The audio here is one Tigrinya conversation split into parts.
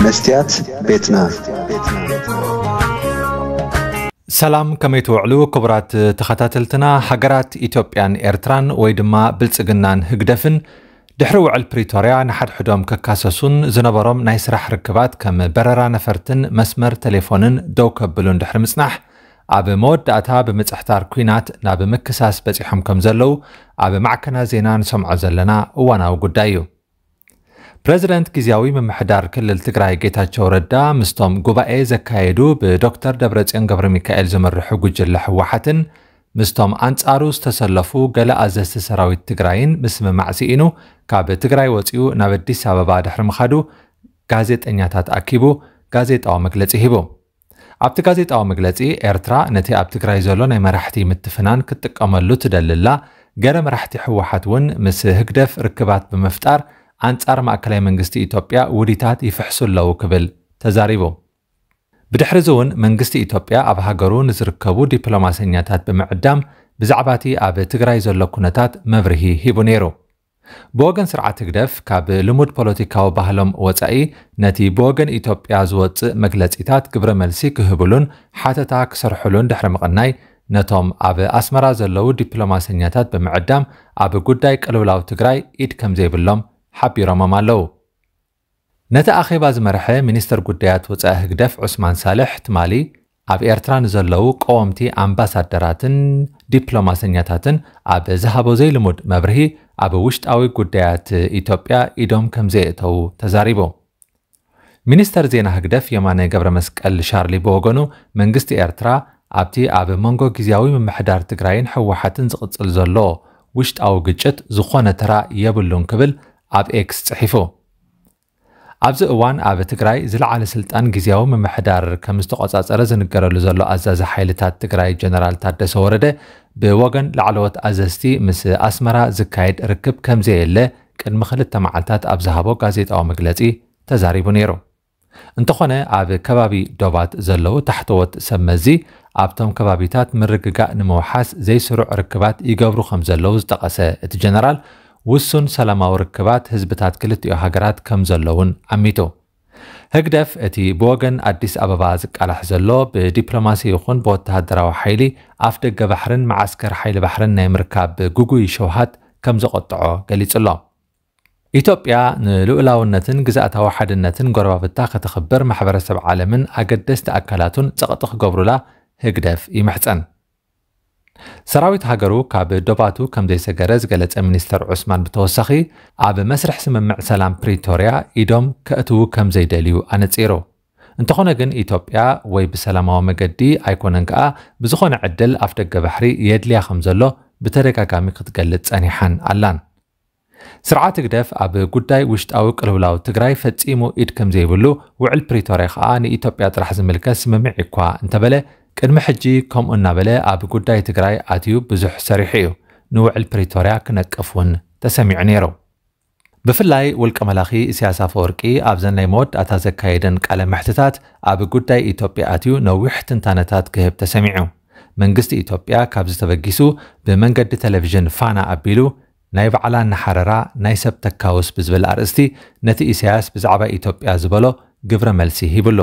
መስትያት ቤትና። ሰላም፣ ከመይ ትውዕሉ ክቡራት ተኸታተልትና? ሃገራት ኢትዮጵያን ኤርትራን ወይ ድማ ብልጽግናን ህግደፍን ድሕሪ ውዕል ፕሪቶርያ ንሓድሕዶም ክካሰሱን ዝነበሮም ናይ ስራሕ ርክባት ከም በረራ ነፈርትን መስመር ቴሌፎንን ደው ከብሉን ድሕሪ ምጽናሕ፣ ኣብ መወዳእታ ብምጽሕታር ኲናት ናብ ምክሳስ በጺሖም ከም ዘለዉ ኣብ ማዕከናት ዜና ንሰምዖ ዘለና እዋናዊ ጉዳይ እዩ። ፕረዚደንት ግዝያዊ ምምሕዳር ክልል ትግራይ ጌታቸው ረዳ ምስቶም ጉባኤ ዘካየዱ ብዶክተር ደብረጽዮን ገብረ ሚካኤል ዝምርሑ ጉጅለ ህወሓትን ምስቶም ኣንጻሩ ዝተሰለፉ ገለ ኣዘዝቲ ሰራዊት ትግራይን ምስምማዕ ስኢኑ ካብ ትግራይ ወጺኡ ናብ ኣዲስ ኣበባ ድሕሪ ምኻዱ ጋዜጠኛታት ኣኪቡ ጋዜጣዊ መግለጺ ሂቡ። ኣብቲ ጋዜጣዊ መግለጺ፣ ኤርትራ ነቲ ኣብ ትግራይ ዘሎ ናይ መራሕቲ ምትፍናን ክትጥቀመሉ ትደሊ ኣላ፣ ገለ መራሕቲ ህወሓት እውን ምስ ህግደፍ ርክባት ብምፍጣር ኣንጻር ማእከላይ መንግስቲ ኢትዮጵያ ውዲታት ይፍሕሱ ኣለዉ ክብል ተዛሪቡ። ብድሕሪ እዚ እውን መንግስቲ ኢትዮጵያ ኣብ ሃገሩ ንዝርከቡ ዲፕሎማሰኛታት ብምዕዳም ብዛዕባ እቲ ኣብ ትግራይ ዘሎ ኩነታት መብርሂ ሂቡ ነይሩ። ብወገን ስርዓት ህግደፍ ካብ ልሙድ ፖለቲካዊ ባህሎም ወጻኢ ነቲ ብወገን ኢትዮጵያ ዝወጽእ መግለጺታት ግብረ መልሲ ክህብሉን ሓተታ ክሰርሕሉን ድሕሪ ምቕናይ ነቶም ኣብ ኣስመራ ዘለዉ ዲፕሎማሰኛታት ብምዕዳም ኣብ ጉዳይ ቅልውላው ትግራይ ኢድ ከም ዘይብሎም ሓቢሮሞም ኣለዉ። ነቲ ኣኼባ ዝመርሐ ሚኒስተር ጉዳያት ወጻኢ ህግደፍ ዑስማን ሳልሕ ትማሊ ኣብ ኤርትራ ንዘለዉ ቀወምቲ ኣምባሳደራትን ዲፕሎማሰኛታትን ኣብ ዝሃቦ ዘይልሙድ መብርሂ ኣብ ውሽጣዊ ጉዳያት ኢትዮጵያ ኢዶም ከም ዘየእተዉ ተዛሪቡ። ሚኒስተር ዜና ህግደፍ የማነ ገብረ መስቀል ሻርሊ ብወገኑ መንግስቲ ኤርትራ ኣብቲ ኣብ መንጎ ግዝያዊ ምምሕዳር ትግራይን ህወሓትን ዝቕጽል ዘሎ ውሽጣዊ ግጭት ዝኾነ ተራ የብሉን ክብል ኣብ ኤክስ ጽሒፉ። ኣብዚ እዋን ኣብ ትግራይ ዝለዓለ ስልጣን ግዝያዊ ምምሕዳር ከም ዝተቆጻጸረ ዝንገረሉ ዘሎ ኣዛዚ ሓይልታት ትግራይ ጀነራል ታደሰ ወረደ ብወገን ላዕለዎት ኣዘዝቲ ምስ ኣስመራ ዝካየድ ርክብ ከም ዘየለ ቅድሚ ክልተ መዓልታት ኣብ ዝሃቦ ጋዜጣዊ መግለጺ ተዛሪቡ ነይሩ። እንተኾነ ኣብ ከባቢ ዶባት ዘለዉ ታሕተዎት ሰብ መዚ ኣብቶም ከባቢታት ምርግጋእ ንምውሓስ ዘይስሩዕ ርክባት ይገብሩ ከም ዘለዉ ዝጠቐሰ እቲ ጀነራል ውሱን ሰላማዊ ርክባት ህዝብታት ክልቲኡ ሃገራት ከም ዘለውን ኣሚቱ። ህግደፍ እቲ ብወገን ኣዲስ ኣበባ ዝቃላሕ ዘሎ ብዲፕሎማሲ ይኹን ብወተሃደራዊ ሓይሊ ኣፍ ደገ ባሕርን መዓስከር ሓይሊ ባሕርን ናይ ምርካብ ግጉይ ሸውሃት ከም ዘቖጥዖ ገሊጹ ኣሎ። ኢትዮጵያ ንልኡላውነትን ግዝኣታዊ ሓድነትን ጎረባብታ ከተኽብር ማሕበረሰብ ዓለምን ኣገደስቲ ኣካላቱን ጸቕጢ ክገብሩላ ህግደፍ ይምሕጸን። ሰራዊት ሃገሩ ካብ ዶባቱ ከም ዘይሰገረ ዝገለጸ ሚኒስተር ዑስማን ብተወሳኺ ኣብ መስርሕ ስምምዕ ሰላም ፕሪቶርያ ኢዶም ከእትዉ ከም ዘይደልዩ ኣነጺሩ። እንተኾነ ግን ኢትዮጵያ ወይ ብሰላማዊ መገዲ ኣይኮነን ከኣ ብዝኾነ ዕድል ኣፍ ደገ ባሕሪ የድልያ ከም ዘሎ ብተደጋጋሚ ክትገልጽ ጸኒሓን ኣላን። ስርዓት ህግደፍ ኣብ ጉዳይ ውሽጣዊ ቅልውላው ትግራይ ፈጺሙ ኢድ ከም ዘይብሉ፣ ውዕል ፕሪቶርያ ከኣ ንኢትዮጵያ ጥራሕ ዝምልከት ስምምዕ እኳ እንተበለ፣ ቅድሚ ሕጂ ከምኡ እናበለ ኣብ ጉዳይ ትግራይ ኣትዩ ብዙሕ ሰሪሑ እዩ። ንውዕል ፕሪቶርያ ክነቅፍ እውን ተሰሚዑ ነይሩ። ብፍላይ ውልቀ መላኺ ኢሳያስ ኣፈወርቂ ኣብዘን ናይ መወዳእታ ዘካየደን ቃለ መሕትታት ኣብ ጉዳይ ኢትዮጵያ ኣትዩ ነዊሕ ትንታነታት ክህብ ተሰሚዑ። መንግስቲ ኢትዮጵያ ካብዚ ተበጊሱ ብመንገዲ ቴሌቪዥን ፋና ኣቢሉ ናይ ባዕላ እናሓረራ ናይ ሰብ ተካውስ ብዝብል ኣርእስቲ ነቲ ኢሳያስ ብዛዕባ ኢትዮጵያ ዝበሎ ግብረ መልሲ ሂብሉ።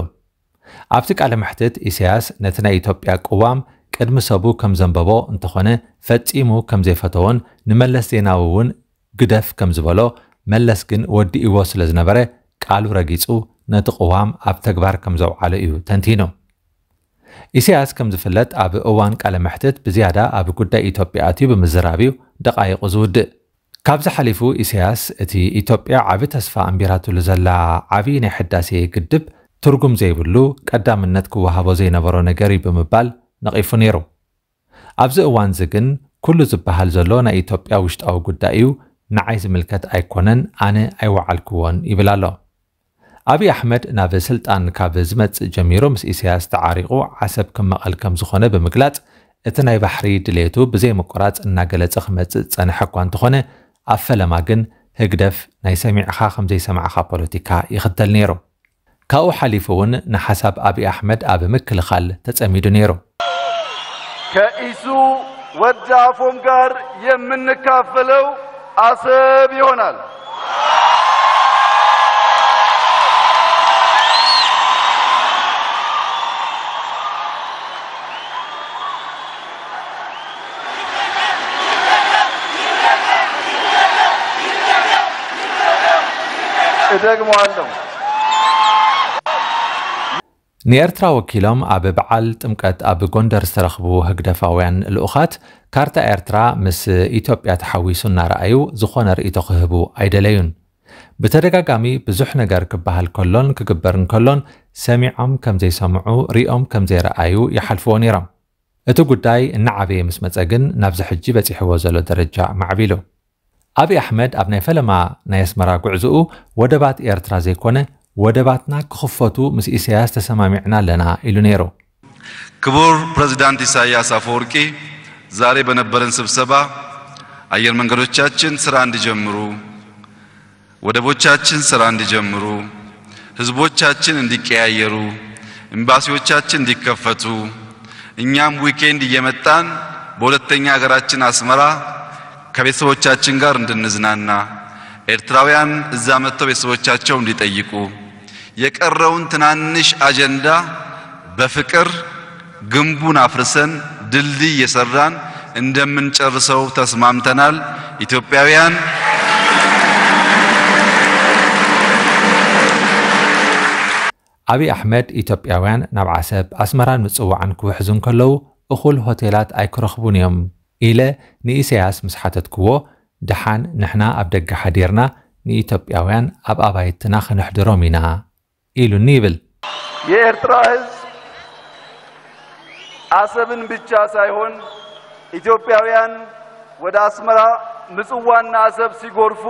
ኣብቲ ቃለ መሕትት ኢሳያስ ነቲ ናይ ኢትዮጵያ ቅዋም ቅድሚ ሰቡ ከም ዘንበቦ እንተኾነ ፈጺሙ ከም ዘይፈተዎን ንመለስ ዜናዊ እውን ግደፍ ከም ዝበሎ መለስ ግን ወዲእዎ ስለ ዝነበረ ቃሉ ረጊጹ ነቲ ቅዋም ኣብ ተግባር ከም ዘውዓሎ እዩ ተንቲኑ። ኢሳያስ ከም ዝፍለጥ ኣብ እዋን ቃለ መሕትት ብዝያዳ ኣብ ጉዳይ ኢትዮጵያ ኣትዩ ብምዝራብ እዩ ደቓይቑ ዝውድእ። ካብዚ ሓሊፉ ኢሳያስ እቲ ኢትዮጵያ ዓቢ ተስፋ ኣንቢራትሉ ዘላ ዓቢ ናይ ሕዳሴ ግድብ ትርጉም ዘይብሉ ቀዳምነት ክወሃቦ ዘይነበሮ ነገር እዩ ብምባል ነቒፉ ነይሩ። ኣብዚ እዋንዚ ግን ኩሉ ዝበሃል ዘሎ ናይ ኢትዮጵያ ውሽጣዊ ጉዳይ እዩ፣ ንዓይ ዝምልከት ኣይኮነን፣ ኣነ ኣይወዓልክዎን ይብል ኣሎ። ኣብይ ኣሕመድ ናብ ስልጣን ካብ ዝመጽእ ጀሚሩ ምስ ኢሳያስ ተዓሪቑ ዓሰብ ክመቐል ከም ዝኾነ ብምግላጽ እቲ ናይ ባሕሪ ድሌቱ ብዘይ ምቁራጽ እናገለጸ ክመጽእ ዝጸንሐ እኳ እንተኾነ ኣብ ፈለማ ግን ህግደፍ ናይ ሰሚዕኻ ከም ዘይሰማዕኻ ፖለቲካ ይኽተል ነይሩ። ካብኡ ሓሊፉ እውን ንሓሳብ ኣብይ ኣሕመድ ኣብ ምክልኻል ተጸሚዱ ነይሩ። ከኢሱ ወዲ ኣፎም ጋር የምንካፈለው አሰብ ይሆናል። እደግመዋለሁ። ንኤርትራ ወኪሎም ኣብ በዓል ጥምቀት ኣብ ጎንደር ዝተረኽቡ ህግደፋውያን ልኡኻት፣ ካርታ ኤርትራ ምስ ኢትዮጵያ ተሓዊሱ እናረኣዩ ዝኾነ ርእይቶ ክህቡ ኣይደለዩን። ብተደጋጋሚ ብዙሕ ነገር ክበሃል ከሎን ክግበር እንከሎን ሰሚዖም ከም ዘይሰምዑ፣ ሪኦም ከም ዘይረኣዩ ይሓልፍዎ ነይሮም። እቲ ጉዳይ እናዓበየ ምስ መጸ ግን ናብዚ ሕጂ በጺሕዎ ዘሎ ደረጃ ማዕቢሉ። ኣብይ ኣሕመድ ኣብ ናይ ፈለማ ናይ ኣስመራ ጉዕዝኡ ወደባት ኤርትራ ዘይኮነ ወደባትና ክኽፈቱ ምስ ኢሳያስ ተሰማሚዕና ኣለና ኢሉ ነይሩ። ክቡር ፕሬዝዳንት ኢሳያስ አፈወርቂ ዛሬ በነበረን ስብሰባ አየር መንገዶቻችን ስራ እንዲጀምሩ፣ ወደቦቻችን ስራ እንዲጀምሩ፣ ህዝቦቻችን እንዲቀያየሩ፣ ኤምባሲዎቻችን እንዲከፈቱ፣ እኛም ዊኬንድ እየመጣን በሁለተኛ ሀገራችን አስመራ ከቤተሰቦቻችን ጋር እንድንዝናና፣ ኤርትራውያን እዛ መጥተው ቤተሰቦቻቸው እንዲጠይቁ፣ የቀረውን ትናንሽ አጀንዳ በፍቅር ግንቡን አፍርሰን ድልድይ እየሰራን እንደምንጨርሰው ተስማምተናል። ኢትዮጵያውያን ኣብይ ኣሕመድ ኢትዮጵያውያን ናብ ዓሰብ፣ ኣስመራን ምጽዋዕን ክውሕዙ እንከለዉ እኹል ሆቴላት ኣይክረኽቡን እዮም ኢለ ንኢሳያስ ምስ ሓተትክዎ፣ ደሓን ንሕና ኣብ ደገ ሓዲርና ንኢትዮጵያውያን ኣብ ኣባይትና ከነሕድሮም ኢና ኢሉኒ ይብል። የኤርትራ ህዝብ አሰብን ብቻ ሳይሆን ኢትዮጵያውያን ወደ አስመራ ምጽዋና አሰብ ሲጎርፉ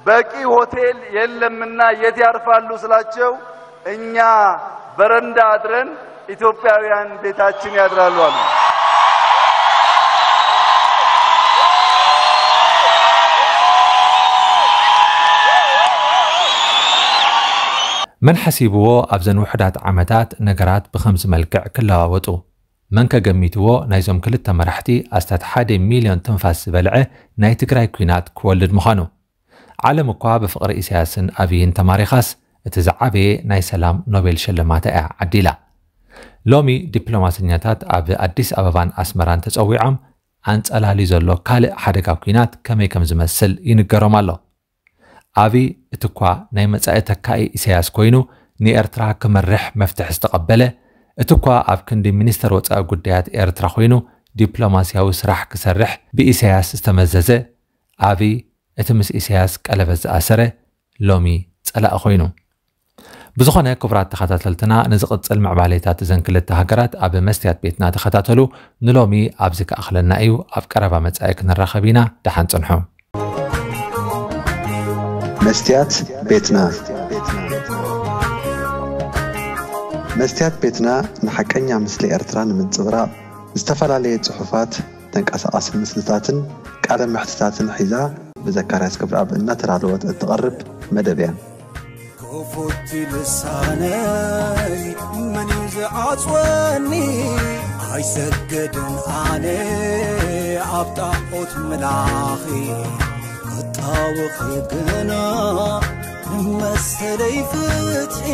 በቂ ሆቴል የለምና የት ያርፋሉ ስላቸው እኛ በረንዳ አድረን ኢትዮጵያውያን ቤታችን ያድራሉ አሉ። መን ሓሲብዎ ኣብዘን ውሑዳት ዓመታት ነገራት ብኸምዚ መልክዕ ክለዋወጡ? መን ከገሚትዎ ናይዞም ክልተ መራሕቲ ኣስታት ሓደ ሚልዮን ትንፋስ ዝበልዐ ናይ ትግራይ ኲናት ክወልድ ምዃኑ? ዓለም እኳ ብፍቕሪ ኢሳያስን ኣብይን ተማሪኻስ እቲ ዝዓበየ ናይ ሰላም ኖቤል ሽልማታ እያ ዓዲላ። ሎሚ ዲፕሎማሰኛታት ኣብ ኣዲስ ኣበባን ኣስመራን ተጸዊዖም ኣንጸላልዩ ዘሎ ካልእ ሓደጋ ኲናት ከመይ ከም ዝመስል ይንገሮም ኣሎ። ኣብይ እቲ እኳ ናይ መጻኢ ተካኢ ኢሳያስ ኮይኑ ንኤርትራ ክመርሕ መፍትሒ ዝተቐበለ፣ እቲ እኳ ኣብ ክንዲ ሚኒስተር ወጻኢ ጉዳያት ኤርትራ ኮይኑ ዲፕሎማስያዊ ስራሕ ክሰርሕ ብኢሳያስ ዝተመዘዘ፣ ኣብይ እቲ ምስ ኢሳያስ ቀለበት ዝኣሰረ ሎሚ ጸላኢ ኮይኑ። ብዝኾነ ክቡራት ተኸታተልትና ንዝቕጽል ምዕባሌታት እዘን ክልተ ሃገራት ኣብ መስትያት ቤትና ተኸታተሉ። ንሎሚ ኣብዚ ክኣኽለና እዩ። ኣብ ቀረባ መጻኢ ክንራኸብ ኢና። ደሓን ጽንሑ። መስትያት ቤትና። መስትያት ቤትና ንሓቀኛ ምስሊ ኤርትራ ንምንጽብራቕ ዝተፈላለየ ጽሑፋት፣ ተንቀሳቓሲ ምስልታትን ቃለ መሕትታትን ሒዛ ብዘካርያስ ክብረኣብ እናተዳለወት እትቐርብ መደብ እያ። ክፉት ልሳነይ መን እዩ ዝዓጽወኒ? ኣይሰግድን ኣነ ኣብ ጣዖት ምላኺ ክጣወኺ ግና ንመሰለይ ፍትሒ